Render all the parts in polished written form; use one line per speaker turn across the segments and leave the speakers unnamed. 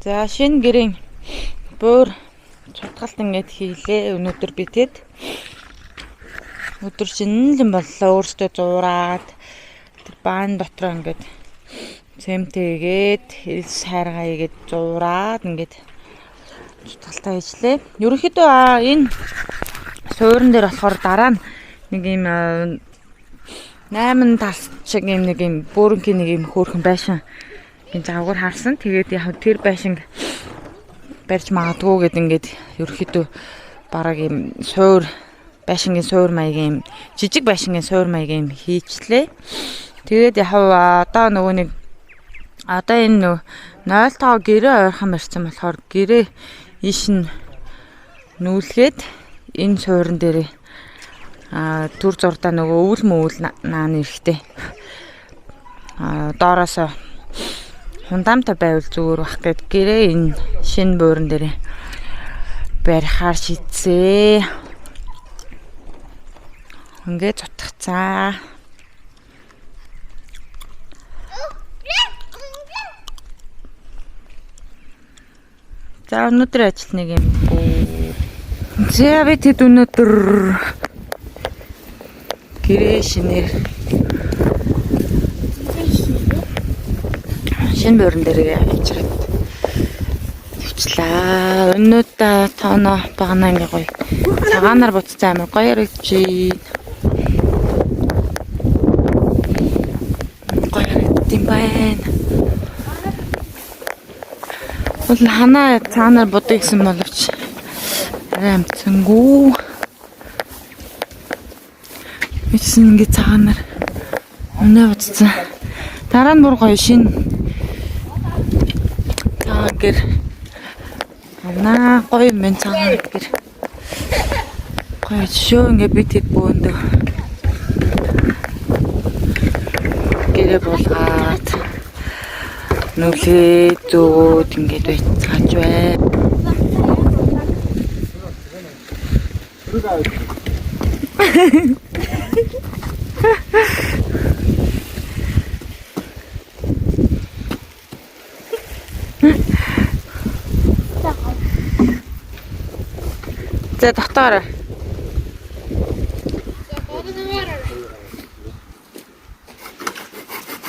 За, шинэ гэрийн буур чутгалт ингээд хийлээ. Өнөөдөр би тэд өдөр шинэ л юм боллоо. Өөртөө зуураад тэр баан дотроо ингээд цемтэйгээд элс хайргаа хийгээд зуураад ингээд чутгалтаа хийжлээ. Ерөнхийдөө энэ суурин дээр болохоор дараа нь нэг юм 8 тал шиг юм нэг юм бөөрөнхийн нэг юм хөөрхөн байшин гин загвар харсан. Тэгээд яг тэр байшинг барьж магадгүй гэд ингээд ерөнхийдөө бараг юм суур байшингийн суур маягийн юм жижиг байшингийн суур маягийн юм хийчлээ. Тэгээд яг одоо нөгөө нэг одоо энэ 0.5 гэрээ ойрхон барьсан болохоор гэрээ иш нь нүүлгээд энэ суурин дээр түр зурдаа нөгөө өвөл мөвөл нааны эрэхтэй доороосоо хундаамтай байвал зүгээр бах гэд гэрээ энэ шинэ бууран дээр барихаар шийдсэ. Ингээд зутгацаа. За, өнөөдөр ажил нэг юм. За, би тэд өнөөдөр гэрээ шинээр шинэ бууран дээр авчираад тавьчлаа. Өнөөдөр тооно багнаа ингээ гоё. Цагаанаар буцсан, амар гоё харагдчихээн. Гоё харагдсан байна. Бол ханаа цаанаар будъя гэсэн боловч арай амтсангүй. Мэдсэн ингээ цагаанаар өнөө буцсан. Дараа нь бүр гоё шинэ цагаан гэр. Анаа гоё юм байна цагаан гэр. Гоё шүү, ингээ би тэд бөөндөө гэрээ буулгаад нүлээ зөөд ингээд байцгааж бай. За, дотоор.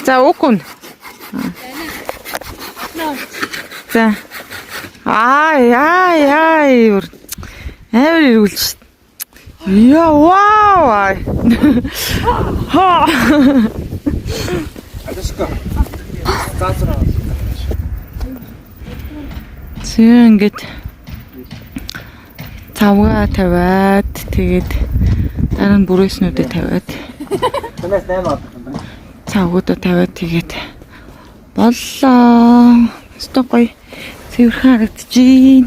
За, үгүй. За. Ай ай ай, амар эргүүлж. Яа, вау. Ха.
아저씨가 싸주라.
Зэ, ингээд цавгаа тавиад, тэгээд дараа нь бүрээснүүдэд тавиад
Танаас 8 авах юм байна.
цавгуудаа тавиад тэгээд боллоо. Өстой гоё цэвэрхэн харагдчихээн.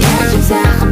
Яаж сайхан